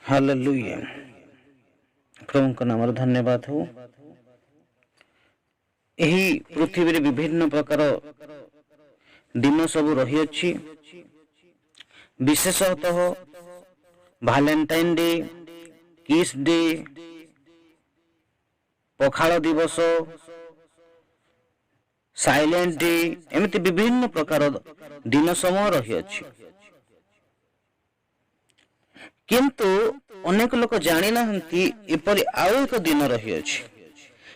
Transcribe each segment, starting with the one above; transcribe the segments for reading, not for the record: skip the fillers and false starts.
Hallelujah. ପ୍ରଭୁଙ୍କ ନାମରେ ଧନ୍ୟବାଦ ହଉ। ଏହି ପୃଥିବୀରେ ବିଭିନ୍ନ ପ୍ରକାର ଦିନ ସବୁ ରହିଅଛି, ବିଶେଷତଃ ଭାଲେଣ୍ଟାଇନ ଡେ, କିସ୍ ଡେ, ପଖାଳ ଦିବସ, ସାଇଲେଣ୍ଟ ଡେ, ଏମିତି ବିଭିନ୍ନ ପ୍ରକାର ଦିନ ସମୂହ ରହିଅଛି। କିନ୍ତୁ ଅନେକ ଲୋକ ଜାଣିନାହାନ୍ତି, ଏପରି ଆଉ ଏକ ଦିନ ରହିଅଛି,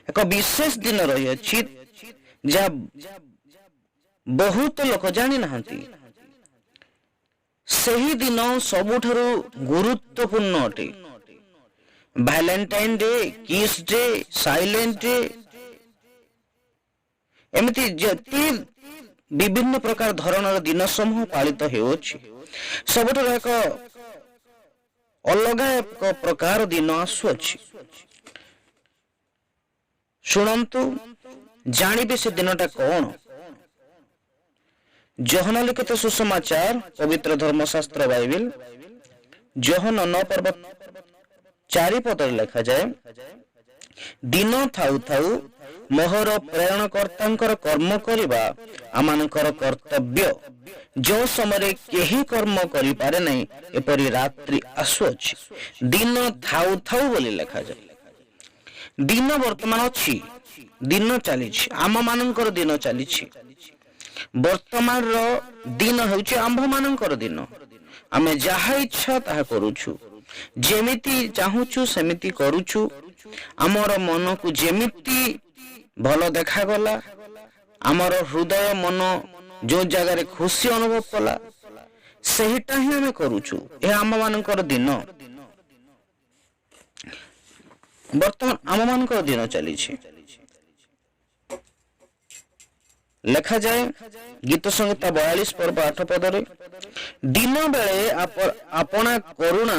ଏକ ବିଶେଷ ଦିନ ରହିଅଛି, ଯାହା ବହୁତ ଲୋକ ଜାଣିନାହାନ୍ତି। ସେହି ଦିନ ସବୁଠାରୁ ଗୁରୁତ୍ୱପୂର୍ଣ୍ଣ ଅଟେ। Valentine day, kiss day, silent day, ଏମିତି ଯେତେ ବିଭିନ୍ନ ପ୍ରକାର ଧରଣର ଦିନ ସମୂହ ପାଳିତ ହେଉଅଛି, ସବୁଠାରୁ ଏକ ଅଲଗା ଏକ ପ୍ରକାର ଦିନ ଆସୁଅଛି। ଶୁଣନ୍ତୁ, ଜାଣିବେ ସେ ଦିନଟା କଣ। ଯୋହନ ଲିଖିତ ସୁସମାଚାର, ପବିତ୍ର ଧର୍ମଶାସ୍ତ୍ର ବାଇବେଲ, ଯୋହନ 9 ପର୍ବ 4 ପଦରେ ଲେଖାଯାଏ, "ଦିନ ଥାଉ ଥାଉ ମୋହର ପ୍ରେରଣକର୍ତ୍ତାଙ୍କର କର୍ମ କରିବା ଆମମାନଙ୍କର କର୍ତ୍ତବ୍ୟ। ଯେଉଁ ସମୟରେ କେହି କର୍ମ କରିପାରେ ନାହିଁ, ଏପରି ରାତ୍ରି ଆସୁଅଛି।" ଦିନ ଥାଉ ଥାଉ ବୋଲି ଲେଖାଯାଏ। ଦିନ ବର୍ତ୍ତମାନ ଅଛି, ଦିନ ଚାଲିଛି, ଆମ ମାନଙ୍କର ଦିନ ଚାଲିଛି। ବର୍ତ୍ତମାନର ଦିନ ହେଉଛି ଆମ୍ଭ ମାନଙ୍କର ଦିନ। ଆମେ ଯାହା ଇଚ୍ଛା ତାହା କରୁଛୁ, ଯେମିତି ଚାହୁଁଛୁ ସେମିତି କରୁଛୁ। ଆମର ମନକୁ ଯେମିତି ଭଲ ଦେଖାଗଲା, ଆମର ହୃଦୟ ମନ ଯୋଉ ଜାଗାରେ ଖୁସି ଅନୁଭବ କଲା, ସେହିଟା ହିଁ ଆମେ କରୁଛୁ। ଏହା ଆମ ମାନଙ୍କର ଦିନ। ବର୍ତ୍ତମାନ ଆମ ମାନଙ୍କର ଦିନ ଚାଲିଛି। ଲେଖାଯାଏ ଗୀତ ସଂହିତା 42 ପର୍ବ 8 ପଦରେ, "ଦିନ ବେଳେ ଆପଣା କରୁଣା,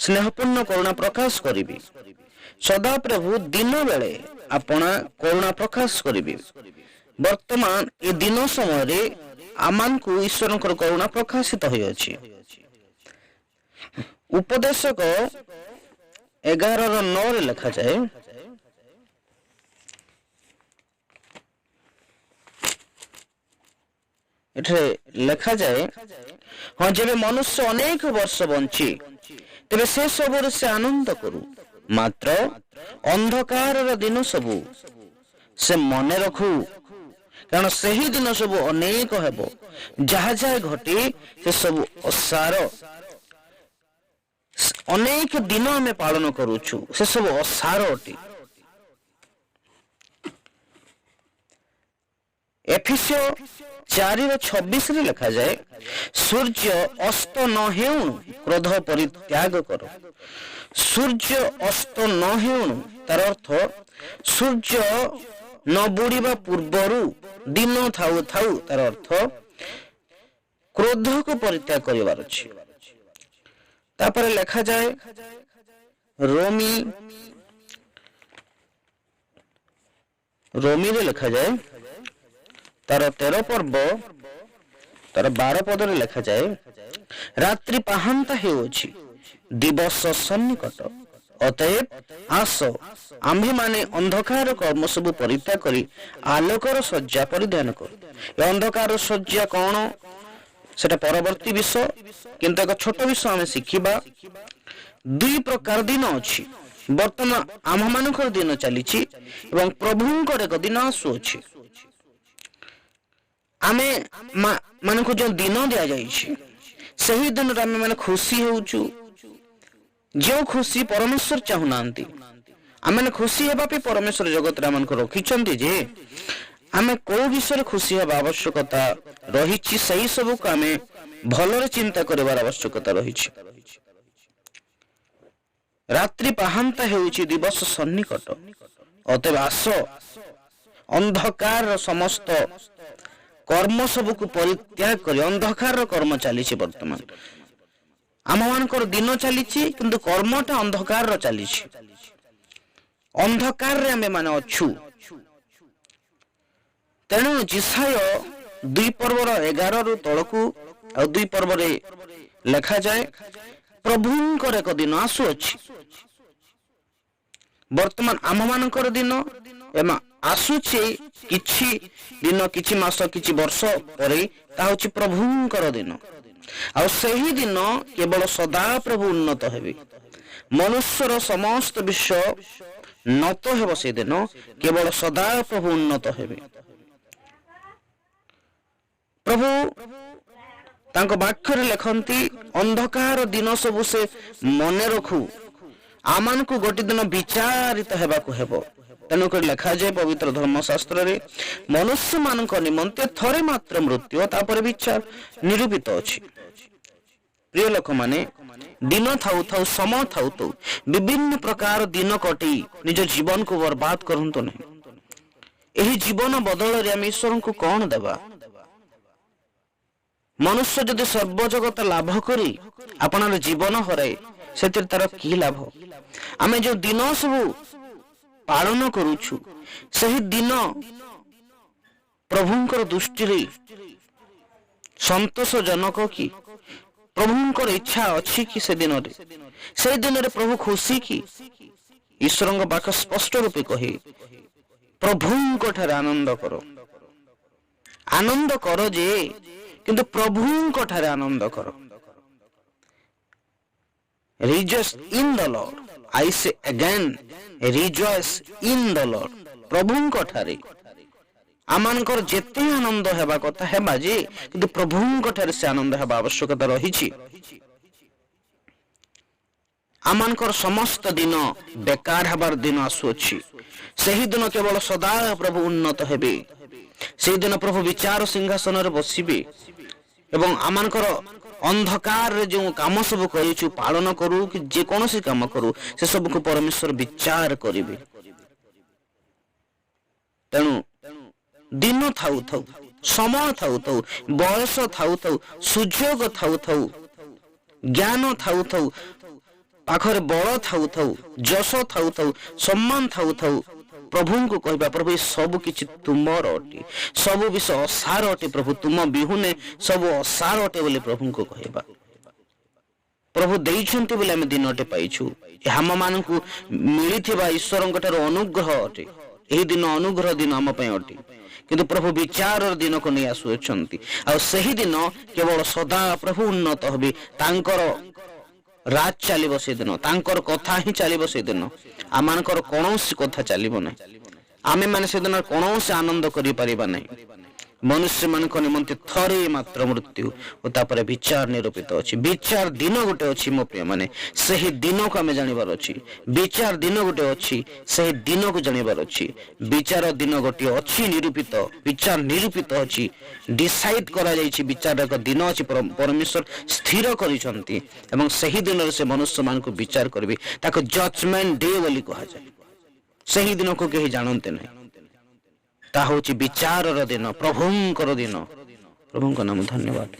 ସ୍ନେହପୂର୍ଣ୍ଣ କରୁଣା ପ୍ରକାଶ କରିବି।" ସଦାପ୍ରଭୁ ଦିନ ବେଳେ ଆପଣା କରୁଣା ପ୍ରକାଶ କରିବେ। ବର୍ତ୍ତମାନ ଏ ଦିନ ସମୟରେ ଆମମାନଙ୍କୁ ଈଶ୍ୱରଙ୍କର କରୁଣା ପ୍ରକାଶିତ ହୋଇଅଛି। ଉପଦେଶକ 11ର 9ରେ ଲେଖାଯାଏ, ଏଠାରେ ଲେଖାଯାଏ, "ହଁ, ଯେବେ ମନୁଷ୍ୟ ଅନେକ ବର୍ଷ ବଞ୍ଚି, ତେବେ ସେ ସବୁରେ ସେ ଆନନ୍ଦ କରୁ। ମାତ୍ର ଅନ୍ଧକାରର ଦିନ ସବୁ ସେ ମନେ ରଖୁ, କାରଣ ସେହି ଦିନ ସବୁ ଅନେକ ହେବ। ଯାହା ଯାହା ଘଟେ, ସେ ସବୁ ଅସାର।" ଅନେକ ଦିନ ଆମେ ପାଳନ କରୁଛୁ, ସେ ସବୁ ଅସାର ଅଟେ। ଏଫିସୀୟ 4ର 26ରେ ଲେଖାଯାଏ, "ସୂର୍ଯ୍ୟ ଅସ୍ତ ନ ହେଉଣୁ କ୍ରୋଧ ପରିତ୍ୟାଗ କର।" ସୂର୍ଯ୍ୟ ଅସ୍ତ ନ ହେଉଣୁ, ତାର ଅର୍ଥ ସୂର୍ଯ୍ୟ ନ ବୁଡ଼ିବା ପୂର୍ବରୁ, ଦିନ ଥାଉ ଥାଉ, ତାର ଅର୍ଥ କ୍ରୋଧକୁ ପରିତ୍ୟାଗ କରିବାର ଅଛି। ତାପରେ ଲେଖାଯାଏ ରୋମିରେ ଲେଖାଯାଏ, ତାର 13 ପର୍ବ, ତାର 12 ପଦରେ ଲେଖାଯାଏ, "ରାତ୍ରି ପାହାନ୍ତା ହେଉଅଛି, ଦିବସ ସନ୍ନିକଟ। ଅତଏବ ଆସ, ଆମ୍ଭେମାନେ ଅନ୍ଧକାର କର୍ମ ସବୁ ପରିତ୍ୟାଗ କରି ଆଲୋକର ସଜ୍ଜା ପରିଧାନ କରୁ।" ଏ ଅନ୍ଧକାର ସଜ୍ଜା କଣ, ସେଟା ପରବର୍ତ୍ତୀ ବିଷୟ। କିନ୍ତୁ ଏକ ଛୋଟ ବିଷୟ ଆମେ ଶିଖିବା। ଦୁଇ ପ୍ରକାର ଦିନ ଅଛି। ବର୍ତ୍ତମାନ ଆମ୍ଭମାନଙ୍କର ଦିନ ଚାଲିଛି ଏବଂ ପ୍ରଭୁଙ୍କର ଏକ ଦିନ ଆସୁଅଛି। ଆମେ ମାନଙ୍କୁ ଯେଉଁ ଦିନ ଦିଆଯାଇଛି, ସେହି ଦିନରେ ଆମେ ମାନେ ଖୁସି ହେଉଛୁ, ଯେଉଁ ଖୁସି ପରମେଶ୍ୱର ଚାହୁଁନାହାନ୍ତି। ଆମେ ଖୁସି ହେବା ପାଇଁ ପରମେଶ୍ୱର ଜଗତରେ ଆମମାନଙ୍କୁ ରଖିଛନ୍ତି ଯେ ଆମେ କୋଉ ବିଷୟରେ ଖୁସି ହେବା ଆବଶ୍ୟକତା ରହିଛି, ସେହି ସବୁକୁ ଆମେ ଭଲରେ ଚିନ୍ତା କରିବାର ଆବଶ୍ୟକତା ରହିଛି। ରାତ୍ରି ପାହାନ୍ତା ହେଉଛି, ଦିବସ ସନ୍ନିକଟ। ଅତଏବ ଆସ, ଅନ୍ଧକାରର ସମସ୍ତ କର୍ମ ସବୁକୁ ପରିତ୍ୟାଗ କରି। ଅନ୍ଧକାରର କର୍ମ ଚାଲିଛି। ବର୍ତ୍ତମାନ ଆମମାନଙ୍କର ଦିନ ଚାଲିଛି, କିନ୍ତୁ କର୍ମଟା ଅନ୍ଧକାରର ଚାଲିଛି। ଅନ୍ଧକାରରେ ଆମେ ମାନେ ଅଛୁ। ତେଣୁ ଯିଶାଇୟ 2 ପର୍ବର 11ରୁ ତଳକୁ ଆଉ 2 ପର୍ବରେ ଲେଖାଯାଏ, ପ୍ରଭୁଙ୍କର ଏକ ଦିନ ଆସୁଅଛି। ବର୍ତ୍ତମାନ ଆମମାନଙ୍କର ଦିନ ଏବଂ ଆସୁଛି କିଛି ଦିନ, କିଛି ମାସ, କିଛି ବର୍ଷ ପରେ, ତାହା ହଉଛି ପ୍ରଭୁଙ୍କର ଦିନ। ଆଉ ସେହି ଦିନ କେବଳ ସଦାପ୍ରଭୁ ଉନ୍ନତ ହେବେ। ମନୁଷ୍ୟର ସମସ୍ତ ବିଷୟ ନତ ହେବ। ସେଦିନ କେବଳ ସଦାପ୍ରଭୁ ଉନ୍ନତ ହେବେ। ପ୍ରଭୁ ତାଙ୍କ ବାକ୍ୟରେ ଲେଖନ୍ତି, ଅନ୍ଧକାର ଦିନ ସବୁ ସେ ମନେ ରଖୁ। ଆମମାନଙ୍କୁ ଗୋଟେ ଦିନ ବିଚାରିତ ହେବାକୁ ହେବ। ତେଣୁକରି ଲେଖାଯାଏ ପବିତ୍ର ଧର୍ମଶାସ୍ତ୍ରରେ, ମନୁଷ୍ୟମାନଙ୍କ ନିମନ୍ତେ ଥରେ ମାତ୍ର ମୃତ୍ୟୁ, ତାପରେ ବିଚାର ନିରୂପିତ ଅଛି। ପ୍ରିୟ ଲୋକମାନେ, ଦିନ ଥାଉ ଥାଉ, ସମୟ ଥାଉ ଥାଉ, ବିଭିନ୍ନ ପ୍ରକାର ଦିନ କଟେଇ ନିଜ ଜୀବନକୁ ବର୍ବାଦ କରନ୍ତୁ ନାହିଁ। ଏହି ଜୀବନ ବଦଳରେ ଆମେ ଈଶ୍ୱରଙ୍କୁ କଣ ଦେବା? ମନୁଷ୍ୟ ଯଦି ସର୍ବଜଗତ ଲାଭ କରି ଆପଣାର ଜୀବନ ହରାଏ, ସେଥିରେ ତାର କି ଲାଭ? ଆମେ ଯୋଉ ଦିନ ସବୁ ପାଳନ କରୁଛୁ, ସେହି ଦିନ ପ୍ରଭୁଙ୍କର ଦୃଷ୍ଟିରେ ସନ୍ତୋଷଜନକ କି? ପ୍ରଭୁଙ୍କର ଇଚ୍ଛା ଅଛି କି ସେ ଦିନରେ? ସେଇ ଦିନରେ ପ୍ରଭୁ ଖୁସି କି? ଈଶ୍ୱରଙ୍କ ବାକ୍ୟ ସ୍ପଷ୍ଟ ରୂପେ କହେ, ପ୍ରଭୁଙ୍କ ଠାରେ ଆନନ୍ଦ କର। ଆନନ୍ଦ କର ଯେ, କିନ୍ତୁ ପ୍ରଭୁଙ୍କ ଠାରେ ଆନନ୍ଦ କର। Rejoice in the Lord. I say again, rejoice in the Lord. ପ୍ରଭୁଙ୍କ ଠାରେ ଆମମାନଙ୍କର ଯେତେ ଆନନ୍ଦ ହେବା କଥା ହେବା ଯେ, କିନ୍ତୁ ପ୍ରଭୁଙ୍କ ଠାରେ ସେ ଆନନ୍ଦ ହେବା ଆବଶ୍ୟକତା ରହିଛି। ଆମମାନଙ୍କର ସମସ୍ତ ଦିନ ବେକାର ହେବାର ଦିନ ଆସୁଅଛି। ସେହି ଦିନ କେବଳ ସଦା ପ୍ରଭୁ ଉନ୍ନତ ହେବେ। ସେହିଦିନ ପ୍ରଭୁ ବିଚାର ସିଂହାସନରେ ବସିବେ ଏବଂ ଆମମାନଙ୍କର ଅନ୍ଧକାରରେ ଯେଉଁ କାମ ସବୁ କରିଛୁ, ପାଳନ କରୁ କି ଯେକୌଣସି କାମ କରୁ, ସେ ସବୁକୁ ପରମେଶ୍ୱର ବିଚାର କରିବେ। ତେଣୁ ଦିନ ଥାଉ ଥାଉ, ସମୟ ଥାଉ ଥାଉ, ବୟସ ଥାଉ ଥାଉ, ସୁଯୋଗ ଥାଉ ଥାଉ, ଜ୍ଞାନ ଥାଉ ଥାଉ, ପାଖରେ ବଳ ଥାଉ ଥାଉ, ଯଶ ଥାଉ ଥାଉ, ସମ୍ମାନ ଥାଉ ଥାଉ, ପ୍ରଭୁଙ୍କୁ କହିବା, ପ୍ରଭୁ, ଏ ସବୁ କିଛି ତୁମର ଅଟେ। ସବୁ ବିଷୟ ଅସାର ଅଟେ ପ୍ରଭୁ, ତୁମ ବିହୁନେ ସବୁ ଅସାର ଅଟେ ବୋଲି ପ୍ରଭୁଙ୍କୁ କହିବା। ପ୍ରଭୁ ଦେଇଛନ୍ତି ବୋଲି ଆମେ ଦିନଟେ ପାଇଛୁ। ଏହା ଆମମାନଙ୍କୁ ମିଳିଥିବା ଈଶ୍ୱରଙ୍କ ଠାରୁ ଅନୁଗ୍ରହ ଅଟେ। ଏହି ଦିନ ଅନୁଗ୍ରହ ଦିନ ଆମ ପାଇଁ ଅଟେ। କିନ୍ତୁ ପ୍ରଭୁ ବିଚାରର ଦିନକୁ ନେଇ ଆସୁଅଛନ୍ତି ଆଉ ସେହି ଦିନ କେବଳ ସଦା ପ୍ରଭୁ ଉନ୍ନତ ହେବେ। ତାଙ୍କର ରାଜ ଚାଲିବ ସେଦିନ, ତାଙ୍କର କଥା ହିଁ ଚାଲିବ ସେଦିନ। ଆମମାନଙ୍କର କୌଣସି କଥା ଚାଲିବ ନାହିଁ। ଆମେମାନେ ସେଦିନ କୌଣସି ଆନନ୍ଦ କରିପାରିବା ନାହିଁ। ମନୁଷ୍ୟମାନଙ୍କ ନିମନ୍ତେ ଥରେ ମାତ୍ର ମୃତ୍ୟୁ ଓ ତାପରେ ବିଚାର ନିରୂପିତ ଅଛି। ବିଚାର ଦିନ ଗୋଟେ ଅଛି ମୋ ପ୍ରିୟ ମାନେ, ସେହି ଦିନକୁ ଆମେ ଜାଣିବାର ଅଛି। ବିଚାର ଦିନ ଗୋଟେ ଅଛି, ସେହି ଦିନକୁ ଜାଣିବାର ଅଛି। ବିଚାର ଦିନ ଗୋଟିଏ ଅଛି ନିରୂପିତ, ବିଚାର ନିରୂପିତ ଅଛି, ଡିସାଇଡ୍ କରାଯାଇଛି। ବିଚାର ଏକ ଦିନ ଅଛି, ପରମେଶ୍ୱର ସ୍ଥିର କରିଛନ୍ତି ଏବଂ ସେହି ଦିନରେ ସେ ମନୁଷ୍ୟମାନଙ୍କୁ ବିଚାର କରିବେ। ତାକୁ ଜଜମେଣ୍ଟ ଡେ ବୋଲି କୁହାଯାଏ। ସେହି ଦିନକୁ କେହି ଜାଣନ୍ତି ନାହିଁ। ତାହା ହଉଛି ବିଚାରର ଦିନ, ପ୍ରଭୁଙ୍କର ଦିନ। ପ୍ରଭୁଙ୍କ ନାମ ଧନ୍ୟବାଦ।